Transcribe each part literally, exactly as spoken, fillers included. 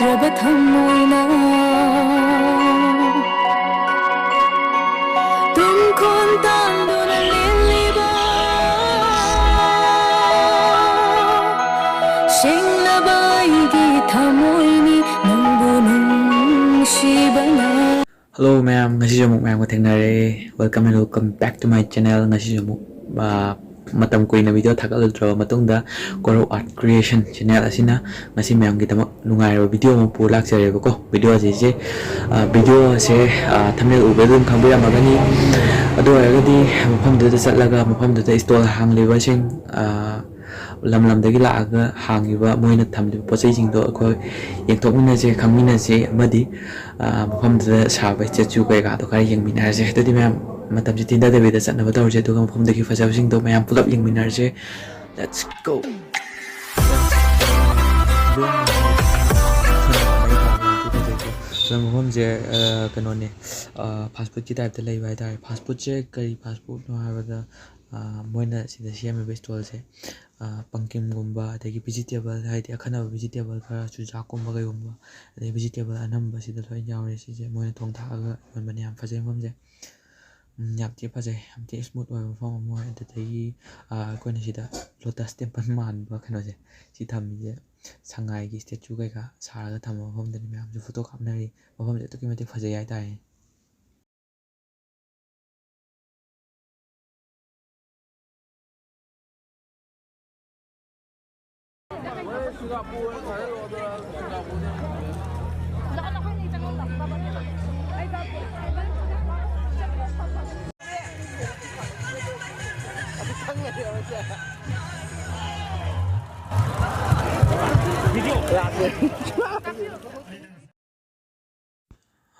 ꯔꯕ ꯊꯃꯣꯏꯅ ꯇꯨꯝꯈꯣꯟ ꯇꯥꯡꯗꯨꯅ ꯂꯦꯜꯂꯤꯕ ꯁꯦꯡꯂꯕ ꯑꯩꯒꯤ ꯊꯃꯣꯏꯅꯤ ꯅꯪꯕꯨ ꯅꯨꯡꯁꯤꯕꯅ꯫ Hello ꯃꯌꯥꯝ, ꯉꯁꯤꯁꯨ ꯑꯃꯨꯛ ꯃꯌꯥꯝꯒ ꯊꯦꯡꯅꯔꯦ꯫ Welcome and welcome back to my channel. ꯉꯁꯤꯁꯨ ꯑꯃꯨꯛ, ꯑ, ꯃꯇꯝ ꯀꯨꯏꯅ video ꯊꯥꯒꯠꯂꯨꯗ꯭ꯔꯕ ꯃꯇꯨꯡꯗ Koro Art Creation channel ꯑꯁꯤꯅ ꯉꯁꯤ ꯃꯌꯥꯝꯒꯤꯗꯃꯛ ꯅꯨꯡꯉꯥꯏꯔꯕ video ꯑꯃ ꯄꯨꯔ ꯂꯥꯛꯆꯔꯦꯕꯀꯣ꯫ Video ꯑꯁꯤꯁꯦ, ꯑ, video ꯑꯁꯦ, ꯑ, thumbnail ꯎꯕꯗ ꯑꯗꯨꯝ ꯈꯪꯕꯤꯔꯝꯃꯒꯅꯤ꯫ ꯑꯗꯨ ꯑꯣꯏꯔꯒꯗꯤ ꯃꯐꯝꯗꯨꯗ ꯆꯠꯂꯒ ꯃꯐꯝꯗꯨꯗ stall ꯍꯥꯡꯂꯤꯕꯁꯤꯡ, ꯑ, ꯂꯝ ꯂꯝꯗꯒꯤ ꯂꯥꯛꯑꯒ ꯍꯥꯡꯉꯤꯕ ꯃꯣꯏꯅ ꯊꯝꯂꯤꯕ ꯄꯣꯠ ꯆꯩꯁꯤꯡꯗꯣ ꯑꯩꯈꯣꯏ ꯌꯦꯡꯊꯣꯛꯃꯤꯟꯅꯁꯦ, ꯈꯪꯃꯤꯟꯅꯁꯦ ꯑꯃꯗꯤ, ꯑ, ꯃꯐꯝꯗꯨꯗ ꯁꯥꯕ statue ꯀꯩꯀꯥꯗꯣ ꯈꯔ ꯌꯦꯡꯃꯤꯟꯅꯔꯁꯦ꯫ ꯑꯗꯨꯗꯤ ꯃꯌꯥꯝ ꯃꯇꯝꯁꯦ ꯊꯤꯟꯊꯗꯕꯤꯗ ꯆꯠꯅꯕ ꯇꯧꯔꯁꯦ, ꯑꯗꯨꯒ ꯃꯐꯝꯗꯒꯤ ꯐꯖꯕꯁꯤꯡꯗꯣ ꯃꯌꯥꯝ ꯄꯨꯂꯞ ꯌꯦꯡꯃꯤꯟꯅꯔꯁꯦ꯫ Let's go! ꯑꯗꯣ ꯃꯐꯝꯁꯦ, ꯑ, ꯀꯩꯅꯣꯅꯦ, ꯑ, fast foodꯀꯤ typeꯇ ꯂꯩꯕ ꯍꯥꯏꯇꯥꯔꯦ꯫ Fast foodꯁꯦ ꯀꯔꯤ fast foodꯅꯣ ꯍꯥꯏꯕꯗ, ꯑ, ꯃꯣꯏꯅ ꯁꯤꯗ ꯁꯦꯝꯃꯤꯕ stallꯁꯦ, ꯑ, pumpkinꯒꯨꯝꯕ, ꯑꯗꯒꯤ vegetable, ꯍꯥꯏꯗꯤ ꯑꯈꯟꯅꯕ vegetable ꯈꯔ, ꯆꯨꯖꯥꯛꯀꯨꯝꯕ ꯀꯩꯒꯨꯝꯕ, ꯑꯗꯩ vegetable ꯑꯅꯝꯕ ꯁꯤꯗ ꯂꯣꯏ ꯌꯥꯎꯔꯦ꯫ ꯁꯤꯁꯦ ꯃꯣꯏꯅ ꯊꯣꯡ ꯊꯥꯛꯑꯒ ꯌꯣꯟꯕꯅꯦ꯫ ꯌꯥꯝ ꯐꯖꯩ ꯃꯐꯝꯁꯦ꯫ ꯎꯝ, ꯌꯥꯝ ꯊꯤ ꯐꯖꯩ, ꯌꯥꯝ ꯊꯤ smooth ꯑꯣꯏꯕ ꯃꯐꯝ ꯑꯃ ꯑꯣꯏ꯫ ꯑꯗꯨꯗꯒꯤ, ꯑ, ꯑꯩꯈꯣꯏꯅ ꯁꯤꯗ lotus temple ꯃꯥꯟꯕ ꯀꯩꯅꯣꯁꯦ, ꯁꯤ ꯊꯝꯃꯤꯁꯦ ꯁꯉꯥꯏꯒꯤ statue ꯀꯩꯀꯥ ꯁꯥꯔꯒ ꯊꯝꯕ ꯃꯐꯝꯗꯅꯤ꯫ ꯃꯌꯥꯝꯁꯨ photo ꯀꯥꯞꯅꯔꯤ꯫ ꯃꯐꯝꯁꯦ ꯑꯗꯨꯛꯀꯤ ꯃꯇꯤꯛ ꯐꯖꯩ ꯍꯥꯏꯇꯥꯔꯦ꯫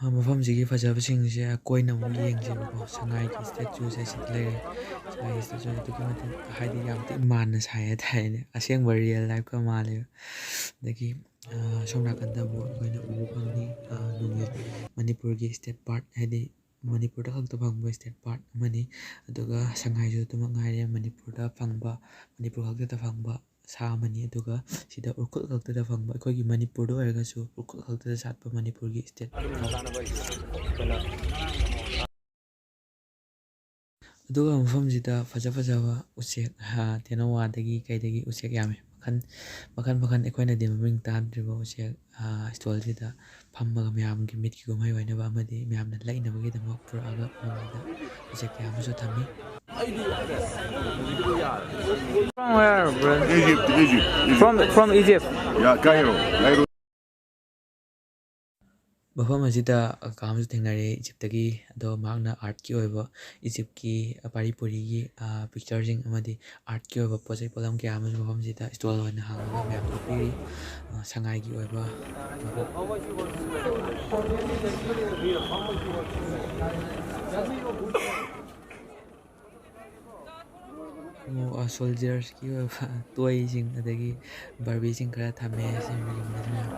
ꯑ, ꯃꯐꯝꯁꯤꯒꯤ ꯐꯖꯕꯁꯤꯡꯁꯦ ꯑꯩꯈꯣꯏꯅ ꯑꯃꯨꯛ ꯌꯦꯡꯁꯦꯕꯀꯣ꯫ ꯁꯉꯥꯏꯒꯤ statueꯁꯦ ꯁꯤꯗ ꯂꯩꯔꯦ꯫ ꯁꯉꯥꯏꯒꯤ statue ꯑꯗꯨꯛꯀꯤ ꯃꯇꯤꯛ, ꯍꯥꯏꯗꯤ, ꯌꯥꯝ ꯊꯤ ꯃꯥꯟꯅ ꯁꯥꯏ ꯍꯥꯏꯇꯥꯔꯦꯅꯦ꯫ ꯑꯁꯦꯡꯕ real lifeꯀ ꯃꯥꯜꯂꯦꯕ꯫ ꯑꯗꯒꯤ, ꯑ, ꯁꯣꯝ ꯅꯥꯀꯟꯗ ꯑꯃꯨꯛ ꯑꯩꯈꯣꯏꯅ ꯎꯕ ꯐꯪꯉꯤ, ꯑ, ꯅꯣꯡꯌꯣꯠ, ꯃꯅꯤꯄꯨꯔꯒꯤ state part, ꯍꯥꯏꯗꯤ ꯃꯅꯤꯄꯨꯔꯗ ꯈꯛꯇ ꯐꯪꯕ state part ꯑꯃꯅꯤ꯫ ꯑꯗꯨꯒ ꯁꯉꯥꯏꯁꯨ ꯑꯗꯨꯃꯛ ꯉꯥꯏꯔꯦ, ꯃꯅꯤꯄꯨꯔꯗ ꯐꯪꯕ, ꯃꯅꯤꯄꯨꯔ ꯈꯛꯇꯗ ꯐꯪꯕ ꯁꯥ ꯑꯃꯅꯤ꯫ ꯑꯗꯨꯒ ꯁꯤꯗ ꯎꯔꯈꯨꯜ ꯈꯛꯇꯗ ꯐꯪꯕ, ꯑꯩꯈꯣꯏꯒꯤ ꯃꯅꯤꯄꯨꯔꯗ ꯑꯣꯏꯔꯒꯁꯨ ꯎꯔꯈꯨꯜ ꯈꯛꯇꯗ ꯁꯥꯠꯄ ꯃꯅꯤꯄꯨꯔꯒꯤ ꯏꯁꯇꯦꯠ ꯐ꯭ꯂꯥꯋꯔ꯫ ꯑꯗꯨꯒ ꯃꯐꯝꯁꯤꯗ ꯐꯖ ꯐꯖꯕ ꯎꯆꯦꯛ, ꯍꯥ, ꯇꯦꯅꯋꯥꯗꯒꯤ ꯀꯩꯗꯒꯤ ꯎꯆꯦꯛ ꯌꯥꯝꯃꯤ꯫ ꯃꯈꯜ, ꯃꯈꯜ ꯃꯈꯜ ꯑꯩꯈꯣꯏꯅꯗꯤ ꯃꯃꯤꯡ ꯇꯥꯗ꯭ꯔꯤꯕ ꯎꯆꯦꯛ, ꯍꯥ, ꯏꯁꯇꯣꯜꯁꯤꯗ ꯐꯝꯃꯒ ꯃꯌꯥꯝꯒꯤ ꯃꯤꯠꯀꯤ ꯀꯨꯝꯍꯩ ꯑꯣꯏꯅꯕ ꯑꯃꯗꯤ ꯃꯌꯥꯝꯅ ꯂꯩꯅꯕꯒꯤꯗꯃꯛ ꯄꯨꯔꯛꯑꯒ ꯃꯐꯝꯁꯤꯗ ꯎꯆꯦꯛ ꯀꯌꯥ ꯑꯃꯁꯨ ꯊꯝꯃꯤ꯫ From where, bro? Egypt, Egypt, Egypt. From, from Egypt. Yeah, Cairo, Cairo. ꯃꯐꯝ ꯑꯁꯤꯗ ꯀꯀꯥ ꯑꯃꯁꯨ ꯊꯦꯡꯅꯔꯦ ꯏꯖꯤꯞꯇꯒꯤ꯫ ꯑꯗꯣ ꯃꯍꯥꯛꯅ ꯑꯥꯔꯠꯀꯤ ꯑꯣꯏꯕ, ꯏꯖꯤꯞꯀꯤ ꯄꯥꯔꯤ ꯄꯨꯔꯤꯒꯤ, ꯑ, ꯄꯤꯛꯆꯔꯁꯤꯡ ꯑꯃꯗꯤ ꯑꯥꯔꯠꯀꯤ ꯑꯣꯏꯕ ꯄꯣꯠ ꯆꯩ ꯄꯣꯠꯂꯝ ꯀꯌꯥ ꯑꯃꯁꯨ ꯃꯐꯝꯁꯤꯗ ꯏꯁꯇꯣꯜ ꯑꯣꯏꯅ ꯍꯥꯡꯉꯒ ꯃꯌꯥꯝꯗ ꯄꯤꯔꯤ꯫ ꯑ, ꯁꯉꯥꯏꯒꯤ ꯑꯣꯏꯕ ꯃꯐꯝ꯫ ꯁꯣꯜꯖꯔꯁꯀꯤ ꯑꯣꯏꯕ ꯇꯣꯏꯁꯤꯡ, ꯑꯗꯒꯤ ꯕꯥꯔꯕꯤꯁꯤꯡ ꯈꯔ ꯊꯝꯃꯦ꯫ ꯁꯤ ꯃꯌꯥꯝ꯫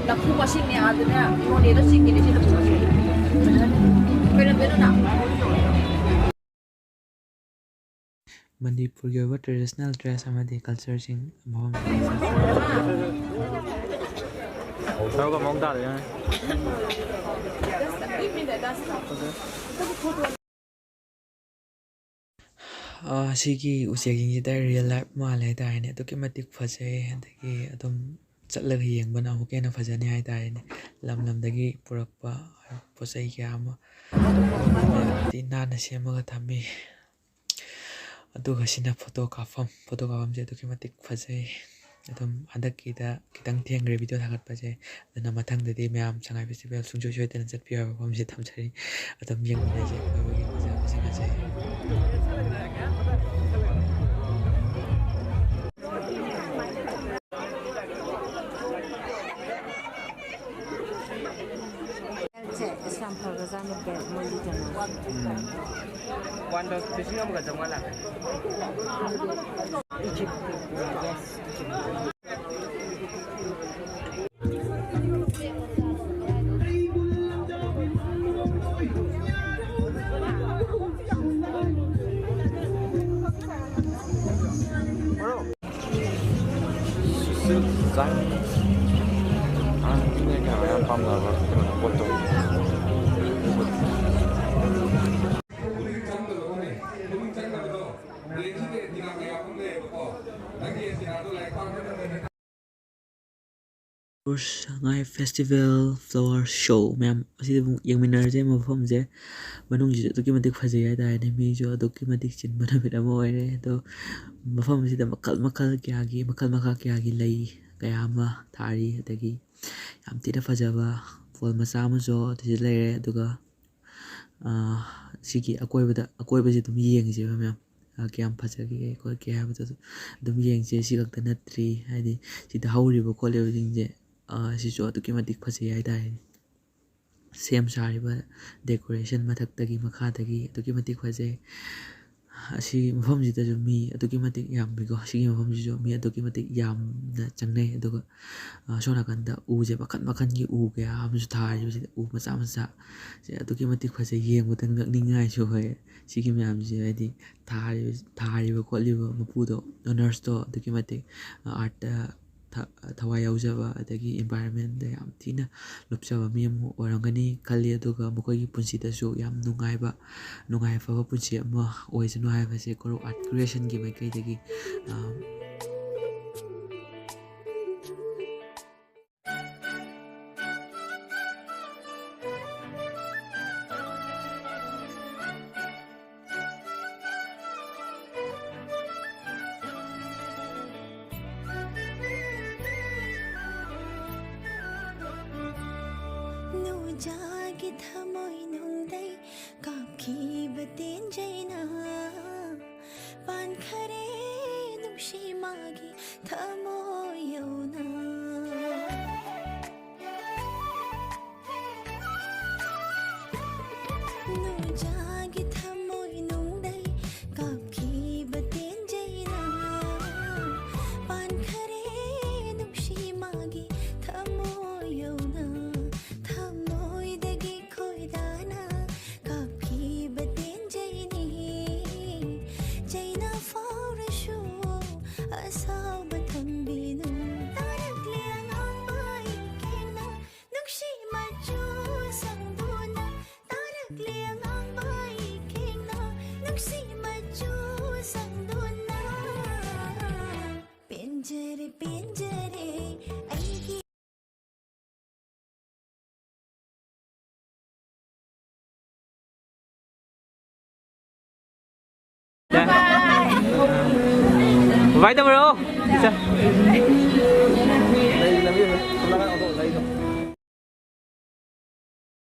ꯂꯐꯨ ꯃꯁꯤꯡꯅꯦ ꯑꯥꯗꯅꯦ ꯅꯣꯅꯦꯗ ꯆꯤꯡꯉꯤꯅꯦ ꯁꯤ ꯂꯐꯨ ꯃꯁꯤꯡ꯫ ꯀꯩꯅꯣ, ꯀꯩꯅꯣ ꯅꯪ? ꯃꯅꯤꯄꯨꯔꯒꯤ ꯑꯣꯏꯕ ꯇ꯭ꯔꯦꯗꯤꯁꯅꯦꯜ ꯗ꯭ꯔꯦꯁ ꯑꯃꯗꯤ ꯀꯜꯆꯔꯁꯤꯡ ꯃꯐꯝ ꯇꯧꯔꯒ ꯃꯑꯣꯡ ꯇꯥꯗꯣꯏꯅꯦ꯫ ꯑ, ꯁꯤꯒꯤ ꯎꯆꯦꯛꯁꯤꯡꯁꯤꯗ ꯔꯤꯌꯦꯜ ꯂꯥꯏꯐ ꯃꯥꯜꯂꯦ ꯍꯥꯏꯇꯥꯔꯦꯅꯦ꯫ ꯑꯗꯨꯛꯀꯤ ꯃꯇꯤꯛ ꯐꯖꯩ꯫ ꯑꯗꯒꯤ ꯑꯗꯨꯝ ꯆꯠꯂꯒ ꯌꯦꯡꯕꯅ ꯑꯃꯨꯛꯀ ꯍꯦꯟꯅ ꯐꯖꯅꯤ ꯍꯥꯏꯇꯥꯔꯦꯅꯦ꯫ ꯂꯝ ꯂꯝꯗꯒꯤ ꯄꯨꯔꯛꯄ ꯄꯣꯠ ꯆꯩ ꯀꯌꯥ ꯑꯃ ꯑꯗꯨꯛꯀꯤ ꯅꯥꯟꯅ ꯁꯦꯝꯃꯒ ꯊꯝꯃꯤ꯫ ꯑꯗꯨꯒ ꯁꯤꯅ ꯐꯣꯇꯣ ꯀꯥꯞꯐꯝ꯫ ꯐꯣꯇꯣ ꯀꯥꯞꯐꯝꯁꯦ ꯑꯗꯨꯛꯀꯤ ꯃꯇꯤꯛ ꯐꯖꯩ꯫ ꯑꯗꯨꯝ ꯍꯟꯗꯛꯀꯤꯗ ꯈꯤꯇꯪ ꯊꯦꯡꯈ꯭ꯔꯦ ꯚꯤꯗꯤꯑꯣ ꯊꯥꯒꯠꯄꯁꯦ꯫ ꯑꯗꯨꯅ ꯃꯊꯪꯗꯗꯤ ꯃꯌꯥꯝ ꯁꯉꯥꯏ ꯐꯦꯁꯇꯤꯚꯦꯜ ꯁꯨꯡꯁꯣꯏ ꯁꯣꯏꯗꯅ ꯆꯠꯄꯤꯌꯨ ꯍꯥꯏꯕ ꯋꯥꯐꯝꯁꯦ ꯊꯝꯖꯔꯤ꯫ ꯑꯗꯨꯝ ꯌꯦꯡꯃꯤꯟꯅꯁꯦ ꯑꯀꯣꯏꯕꯒꯤ ꯐꯖꯕꯁꯤꯡ ꯑꯁꯦ꯫ ꯁꯦ, ꯏꯁ ꯌꯥꯝ ꯐꯕꯖꯥꯠꯅꯤ, ꯕꯦꯜ ꯃꯣꯏꯒꯤ ꯀꯩꯅꯣꯁꯦ꯫ ꯎꯝ꯫ ꯋꯥꯟꯗ ꯂꯤꯁꯤꯡ ꯑꯃꯒ ꯆꯥꯝꯃꯉꯥ ꯂꯥꯛꯀꯅꯤ꯫ ꯏꯖꯤꯞꯀꯤ, ꯌꯦꯁ, ꯏꯖꯤꯞꯀꯤ꯫ ꯆꯥꯏ꯫ ꯑꯉꯥꯡꯁꯤꯡꯅ ꯀꯩꯅꯣ ꯌꯥꯝ ꯄꯥꯝꯅꯕ ꯀꯩꯅꯣ ꯄꯣꯠꯇꯣ꯫ ꯁꯉꯥꯏ ꯐꯦꯁꯇꯤꯚꯦꯜ ꯐ꯭ꯂꯥꯋꯔ ꯁꯣ ꯃꯌꯥꯝ ꯑꯁꯤꯗ ꯑꯃꯨꯛ ꯌꯦꯡꯃꯤꯟꯅꯔꯁꯦ꯫ ꯃꯐꯝꯁꯦ ꯃꯅꯨꯡꯁꯤꯁꯨ ꯑꯗꯨꯛꯀꯤ ꯃꯇꯤꯛ ꯐꯖꯩ ꯍꯥꯏꯇꯥꯔꯦꯅꯦ꯫ ꯃꯤꯁꯨ ꯑꯗꯨꯛꯀꯤ ꯃꯇꯤꯛ ꯆꯤꯟꯕ ꯅꯨꯃꯤꯠ ꯑꯃ ꯑꯣꯏꯔꯦ꯫ ꯑꯗꯣ ꯃꯐꯝ ꯑꯁꯤꯗ ꯃꯈꯜ ꯃꯈꯜ ꯀꯌꯥꯒꯤ, ꯃꯈꯜ ꯃꯈꯥ ꯀꯌꯥꯒꯤ ꯂꯩ ꯀꯌꯥ ꯑꯃ ꯊꯥꯔꯤ꯫ ꯑꯗꯒꯤ ꯌꯥꯝ ꯊꯤꯅ ꯐꯖꯕ ꯄꯣꯜ ꯃꯆꯥ ꯑꯃꯁꯨ ꯑꯗꯨꯗ ꯂꯩꯔꯦ꯫ ꯑꯗꯨꯒ, ꯑꯥ, ꯁꯤꯒꯤ ꯑꯀꯣꯏꯕꯗ, ꯑꯀꯣꯏꯕꯁꯤ ꯑꯗꯨꯝ ꯌꯦꯡꯁꯦꯕ ꯃꯌꯥꯝ꯫ ꯑꯥ, ꯀꯌꯥꯝ ꯐꯖꯒꯦ ꯈꯣꯠꯀꯦ ꯍꯥꯏꯕꯗꯨ ꯑꯗꯨꯝ ꯌꯦꯡꯁꯦ꯫ ꯁꯤ ꯈꯛꯇ ꯅꯠꯇ꯭ꯔꯤ, ꯍꯥꯏꯗꯤ ꯁꯤꯗ ꯍꯧꯔꯤꯕ ꯈꯣꯠꯂꯤꯕꯁꯤꯡꯁꯦ, ꯑꯥ, ꯁꯤꯁꯨ ꯑꯗꯨꯛꯀꯤ ꯃꯇꯤꯛ ꯐꯖꯩ ꯍꯥꯏꯇꯥꯔꯦꯅꯦ꯫ ꯁꯦꯝ ꯁꯥꯔꯤꯕ decoration ꯃꯊꯛꯇꯒꯤ ꯃꯈꯥꯗꯒꯤ ꯑꯗꯨꯛꯀꯤ ꯃꯇꯤꯛ ꯐꯖꯩ꯫ ꯑꯁꯤ ꯃꯐꯝꯁꯤꯗꯁꯨ ꯃꯤ ꯑꯗꯨꯛꯀꯤ ꯃꯇꯤꯛ ꯌꯥꯝꯃꯤꯀꯣ꯫ ꯁꯤꯒꯤ ꯃꯐꯝꯁꯤꯁꯨ ꯃꯤ ꯑꯗꯨꯛꯀꯤ ꯃꯇꯤꯛ ꯌꯥꯝꯅ ꯆꯪꯅꯩ꯫ ꯑꯗꯨꯒ, ꯑ, ꯁꯣꯝ ꯅꯥꯀꯟꯗ ꯎꯁꯦ ꯃꯈꯟ ꯃꯈꯟꯒꯤ ꯎ ꯀꯌꯥ ꯑꯃꯁꯨ ꯊꯥꯔꯤꯕꯁꯤꯗ, ꯎ ꯃꯆꯥ ꯃꯆꯥ ꯁꯦ ꯑꯗꯨꯛꯀꯤ ꯃꯇꯤꯛ ꯐꯖꯩ, ꯌꯦꯡꯕꯗ ꯉꯛꯅꯤꯡꯉꯥꯏꯁꯨ ꯑꯣꯏ꯫ ꯁꯤꯒꯤ ꯃꯌꯥꯝꯁꯦ ꯍꯥꯏꯗꯤ ꯊꯥꯔꯤꯕ, ꯊꯥꯔꯤꯕ ꯈꯣꯠꯂꯤꯕ ꯃꯄꯨꯗꯣ, ownersꯇꯣ ꯑꯗꯨꯛꯀꯤ ꯃꯇꯤꯛ, ꯑ, artꯇ ꯊ-, ꯊꯋꯥꯏ ꯌꯥꯎꯖꯕ, ꯑꯗꯒꯤ environmentꯗ ꯌꯥꯝ ꯊꯤꯅ ꯂꯨꯞꯆꯕ ꯃꯤ ꯑꯃ ꯑꯣꯏꯔꯝꯒꯅꯤ ꯈꯜꯂꯤ꯫ ꯑꯗꯨꯒ ꯃꯈꯣꯏꯒꯤ ꯄꯨꯟꯁꯤꯗꯁꯨ ꯌꯥꯝ ꯅꯨꯡꯉꯥꯏꯕ, ꯅꯨꯡꯉꯥꯏ ꯌꯥꯏꯐꯕ ꯄꯨꯟꯁꯤ ꯑꯃ ꯑꯣꯏꯁꯅꯨ ꯍꯥꯏꯕꯁꯦ ꯀꯣꯔꯧ Art Creationꯒꯤ ꯃꯥꯏꯀꯩꯗꯒꯤ, ꯑ, ꯅꯨꯡꯖꯥꯒꯤ ꯊꯃꯣꯏꯅꯨꯡꯗꯩ ꯀꯥꯞꯈꯤꯕ ꯇꯦꯟꯖꯩꯅ ꯄꯥꯟꯈꯔꯦ ꯅꯨꯡꯁꯤ ꯃꯥꯒꯤ ꯊꯃꯣꯏ ꯌꯧꯅ꯫ ꯅꯨꯡꯖꯥꯒꯤ ꯊꯃꯣꯏꯅꯨꯡꯗꯩ ꯀꯥꯞꯈꯤꯕ ꯇꯦꯟꯖꯩꯅ ꯄꯥꯟꯈꯔꯦ ꯅꯨꯡꯁꯤ ꯃꯥꯒꯤ ꯊꯃꯣꯏ ꯌꯧꯅ꯫ ꯊꯃꯣꯏꯗꯒꯤ ꯈꯣꯏꯗꯥꯅ ꯀꯥꯞꯈꯤꯕ ꯇꯦꯟꯖꯩꯅꯤ꯫ ꯆꯩꯅꯥ ꯐꯥꯎꯔꯁꯨ ꯑꯁꯥꯎꯕ ꯊꯝꯕꯤꯅꯨ꯫ ꯀꯃꯥꯏꯅ ꯇꯧꯕ꯭ꯔꯣ?